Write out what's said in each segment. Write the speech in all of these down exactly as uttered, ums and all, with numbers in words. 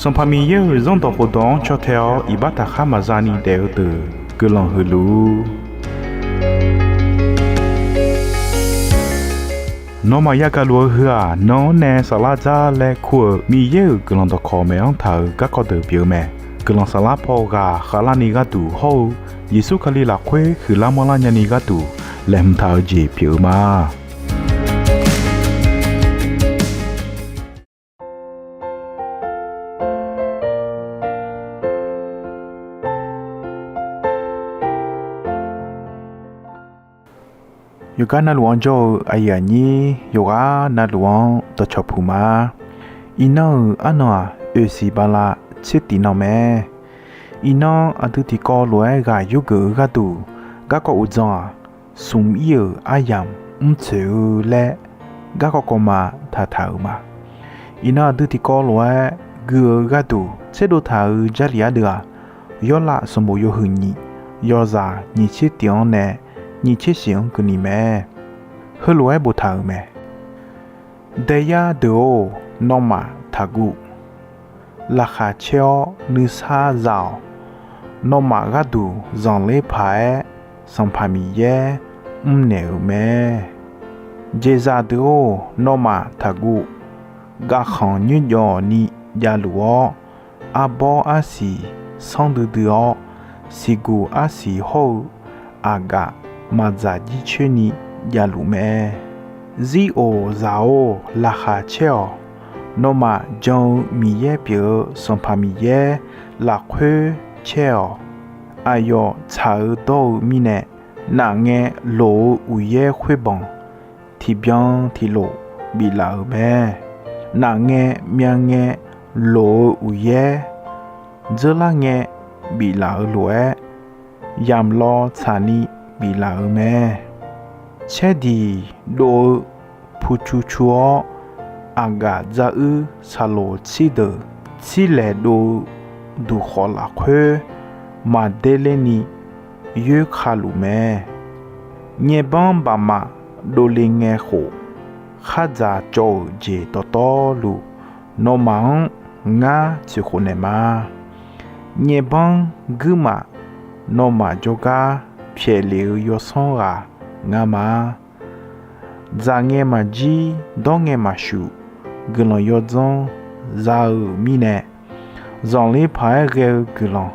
Sanqpaq Miqyaer-euq Zanrdawq khofdawq-anr caw tae-awr iqbax taqkhar maqza ni daef-eu deuq guiqlanq huiq luf-ur. Nawmaf yagaq luf-eu heu-aq, nan-anr nae saflar dzar laer kur-euq Miqyaer-euq guiqlanq dawqkawq maeq-anr taq-euq garkawv deuq pyeuf-eu mae. Guiqlanq saflar paw ghaq khavlarni gharduq hawr-eu Yeqsur Kali lafkhoer huiqlar manrlar nyani gharduq laeqhmq taq-eu jeq pyeuf-eu ma. Yawqgar navluf-anr jawr-eu aqyuif aqnyir yawqghaq navluf-anr dawqcawq puq ma. Iqnan-euq arnan-aq, oeqsiq bala tsertif nan mae. Iqnan aqdui tiqkawv lof-aer ghaq yurgeuf-eu gharduq, garkawv uqdzan-aq, smq ir-euq aryamq mrtsoeq-eu laer garkawv kawv ma taqtaq-euq ma. Iqnan aqdui tiqkawv lof-aer gui-eu gharduq tserdov taq-euq Jarlif ardeuv-aq, Yawrlav sanqbof yawhuiq nyiq, yawzaq nyiq tser tif-anr nae nyiq tser shif-anr keuvni mae. Heulof-aer boftaq-euq mae. Daeyar deuq-or, nawmaf taqguv. Laqkhaq caer-awr nuisar za-awq. Nawmaf gharduq zanqler paq-aer Sanqpaq Miqyaer mrnaeq-euq mae. Jeqzaq deuq-or, nawmaf taqguv. Gavkhanq nyoerjawf ni javluf-awr, arbawr arsiq sanrdui dui-awr, siqguq arsiq hawr-eu aqgaf maqdzaq jircoer ni javluf mae. Zir-oq zaq-or, laqkhaq caer-awq. Nawmaf jan-eu Miqyaer pyeuf-eu Sanqpaq Miqyaer lafkhoer caer-awq. Aqyawf tsaq-eu dawr-eu mirnae, naf ngae loq-eu uqyaer khoerbanq tiqbyan tiqlof biflaf-euq mae. Naf ngae myavngae loq-eu uqyaer dzeurlar ngae biflaf-eu lof-aer, yamq law tsaqni biflaf-euq mae. Caerdiq dov-eu pucu cu-awr, aqgaf dzaruir saqloq tsir deuq tsirlaeq dov-eu duqkhawf lafkhoer maqder lerni yoerka luf mae. Nyaerbanr baqmaf dovle ngae khof, khardzaq cawv-euq jeq dawqtawvluf nawmaf-anr ngar tsoeqkhof naeq ma. Nyaerbanr guirmaf nawmaf jawrgar pyaeqlef-eu yawsanr ghaq ngar ma. Dzaq ngae maqjir, dawr ngae maqshuq, guiqlanq yawdzanr za-euq mirnae, zanqler paq-aer ghae-eu guiqlanq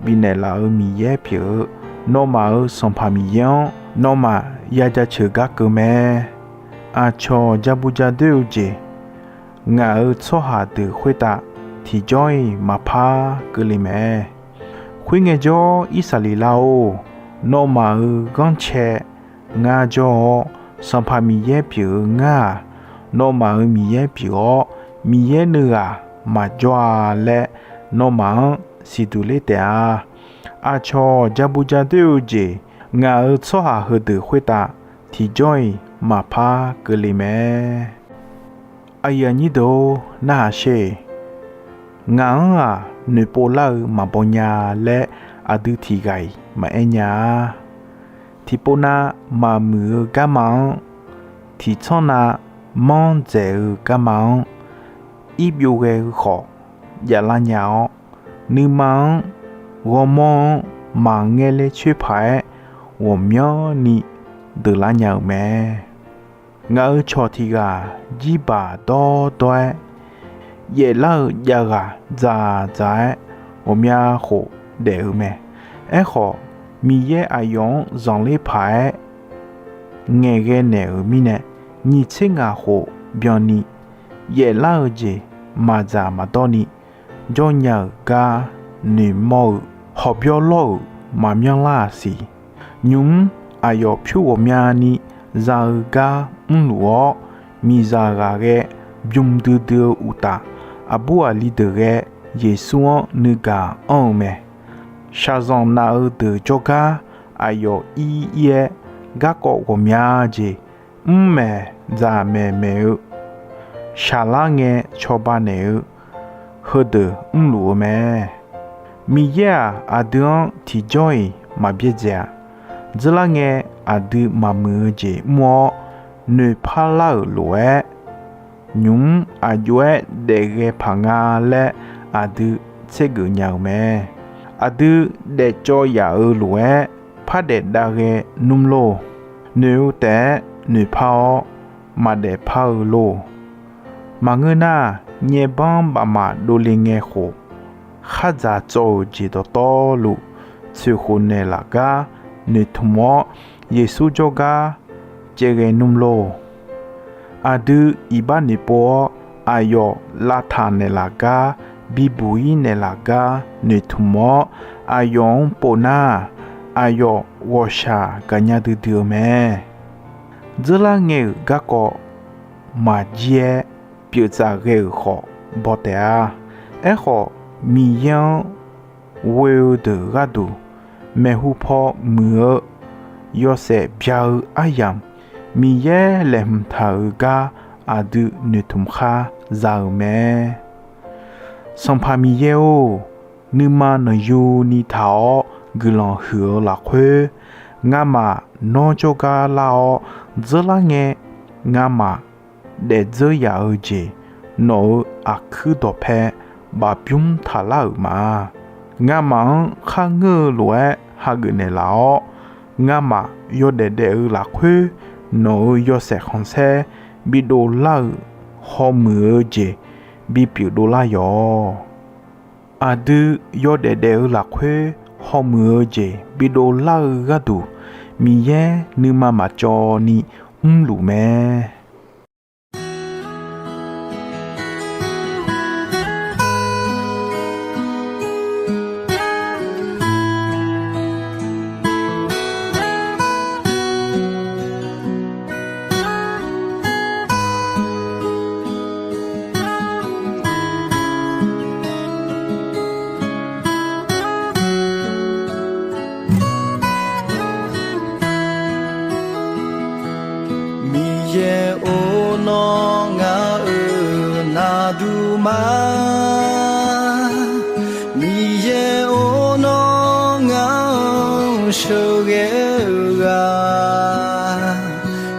bifnaeq laf-euq Miqyaer pyeuf-eu, nawmaf-euq Sanqpaq Miqyaer-anr nawmaf ya jaceuq gar keuv mae. Aqcawq ja bu ja doer-eu jeq, ngaq-euq tsawrhaq deuq khoertav tiqjawr-iq maqpar keuvle mae. Khoerngae jawr, Irsaqleqlav-or, nawmaf-euq ghanrcae ngar jawr-awr, Sanqpaq Miqyaer pyeuf-eu ngar-aq, nawmaf-euq Miqyaer pyeuf-awr, Miqyaer nuighaq maqjawr-a laer, nawmaf-anr siqduq ler taef-a. Aqcawq ja bu ja doer-eu jeq, ngaq-euq tsawrhaq heudeuq khoertav tiqjawr-iq maqpar keuvle mae. Aqyuif aqnyir deuq-or, narhaq sher. Ngaq-anr-aq, noeqpov lar-eu maqbaw nya laer aqdui tiq ghaq-iq maqaer nya-a. Tiqpov nav maqmuiq-eu garma-anr, tiqtsanr nav manr dzaeq-eu garma-anr, irbyov ghae-eu khawf javlar nya-awr, nuima-anr ghawrmawr-anr maqngae ler coer paq-aer ghawqmyanrni deuqlar nya-euq mae. Ngaq-euq cawq tiq ghaq jirbaq dawrdawr-aer, yaeflar-eu jav ghaq dzaqdzaq-aer ghawqmya khof daef-eu mae. Aerkhawf, Miqyaer aqyawf-anr zanqler paq-aer ngaeqghae naeq-euq mirnae, nyiq tser ngaq khof byanni yaeflar-eu jeq maqdzaq maqdawr ni jawrnya-euq gar noeqmawr-eu hawqbyawr lawr-euq maqmyanlar-aq siq. Nymq-mr aqyawf pyur ghawqmyani za-eu gar mrluf-awr, miqzaq ghaqghae bym duidui-eu uqtaf, aqbur aqli deuq ghae Yeqsur-anr nuigaq anr-eu mae. Shaqzanq naf-eu deuq jawrgar aqyawf ir ir-aer garkawv ghawqmya jeq mr maeq dzaq maeq maeq-eu, shaqlar ngae cawba naeq-eu, heudeuq mrluf-eu mae. Miqyaer-aq, aqdui-anr tiqjawr-iq maqbyaerdzae-a. Dzeurlar ngae aqdui maqmuiq-eu jeq mr-awr, noeqpar lar-euq lof-aer, nymq-mr aqjox-aer daefghae paq nga laer aqdui tsergeuf nya-euq mae. Aqdui daefcawv yaf-eu lof-aer pardaef dav ghae nmr lor. Noeq-eu taef-aer noeqpar-awr maqdaefpar-eu lor. Maqngeur nar, nyaerbanr bafmaf dovle ngae khof, khardzaq tsawv-euq jeq dawqtawvluf tsoeqkhof naeqlaf gar noeqtmq-awr, Yeqsur jawrgar caevghae nmr lor. Aqdui iqbax noeqpov-awr, aqyawf lavtaq naeqlaf gar, bibuq-ir naeqlaf gar noeqtmq-awr, aqyawf-anr pov nar, aqyawf ghawqshaq gaqnya duidui-eu mae. Dzeurlar ngae-euq garkawv maqjir-aer pyeuftsaf ghae-euq khawf baw taef-a. Aerkhawf, Miqyaer-anr ghoe-eu deuq gharduq maeqhu paw muiq-eu yawshaef bya-eu aryamq, Miqyaer laeqhmq taq-euq gar aqdui noeqtmq khar za-euq mae. Sanqpaq Miqyaer-or, nuima nanqyuni taq-awr guiqlanq huiq-eu lafkhoer, ngamaf nawr jawrgar lar-awr dzeurlar ngae, ngamaf daefdzeur yaf-eu jeq nawq-euq aqkuir dawqpae bafbymr taqlar-euq ma. Ngamaf-anr kharngeur-eu lof-aer hageuf naeqlaf-awr, ngamaf yawdaef daef-eu lafkhoer nawq-euq yawshaef khanqsaer bidov lar-euq hawmuiq-eu jeq bipyeuf dovlar yawq. Aqdui yawdaef daef-eu lafkhoer hawmuiq-eu jeq bidov lar-eu gharduq, Miqyaer nuima maqcawv ni mrluf mae. Miqyaer-or, nawr ngaq-euq naqduq ma. Miqyaer-or, nawr ngaq-anr sheuqghae-eu ghaq.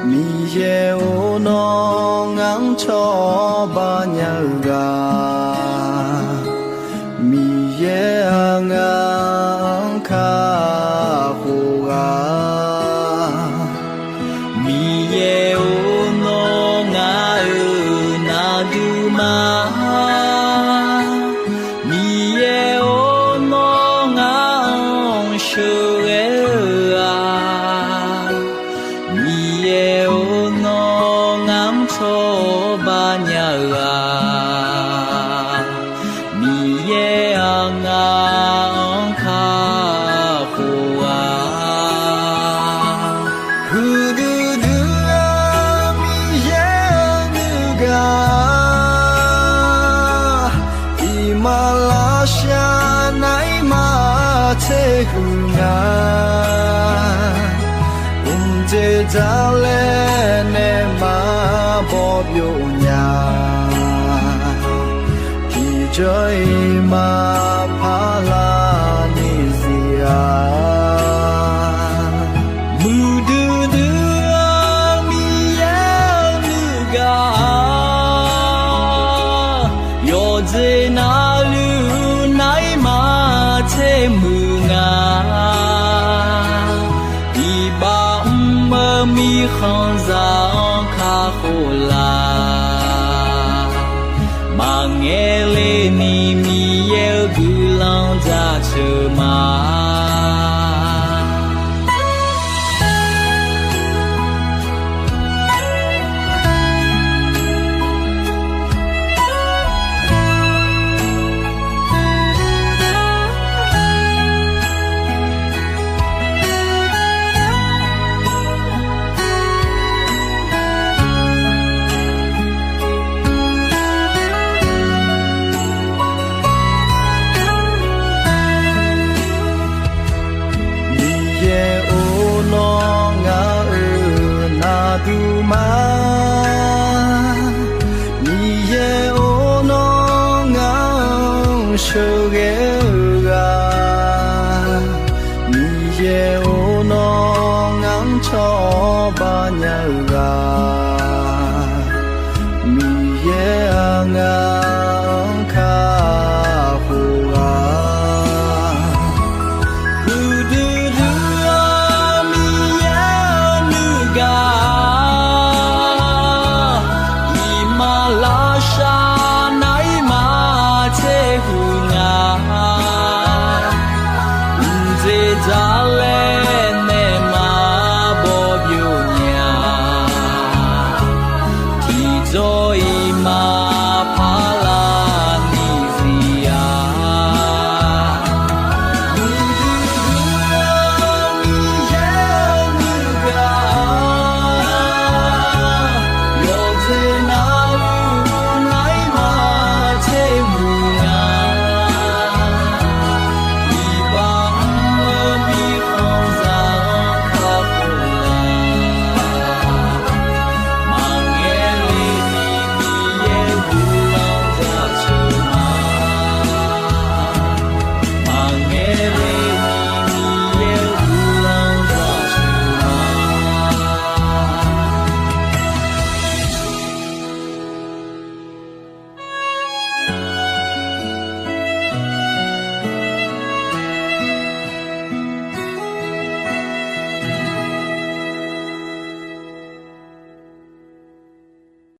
Miqyaer-or, nawr ngaq-anr cawba nya-eu ghaq. Miqyaer-aq, ngaq-anr kakhof ghaq. Miqyaer-or, nawr ngaq-euq naqduq ma. Miqyaer-or, nawr ngaq-anr sheuqghae-eu ghaq. Miqyaer-or, nawr ngaq-anr cawba nya-eu ghaq. Miqyaer-aq, ngaq-anr kakhof ghaq. Huiqdui dui-eu Miqyaer-eu nuigaq, iqmalavshav naeq-aer maqtser huiq nga. Mqdzer dzar laer nae maqbaw byov nya. Tiqjawr-iq maqpar lar ni zir-a. Muiqdui dui-eu Miqyaer-eu nuigaq, yawqjeq navluf naeq-aer maqtser muiq nga. Iqbax mr-eu mirkhanqzaq-anr kakhof laf. Maqngaeq le ni Miqyaer-eu guiqlanq jaceuq ma. Miqyaer-or, nawr ngaq-euq naqduq ma. Miqyaer-or, nawr ngaq-anr sheuqghae-eu ghaq. Miqyaer-or, nawr ngaq-anr cawba nya-eu ghaq. Miqyaer-aq, ngaq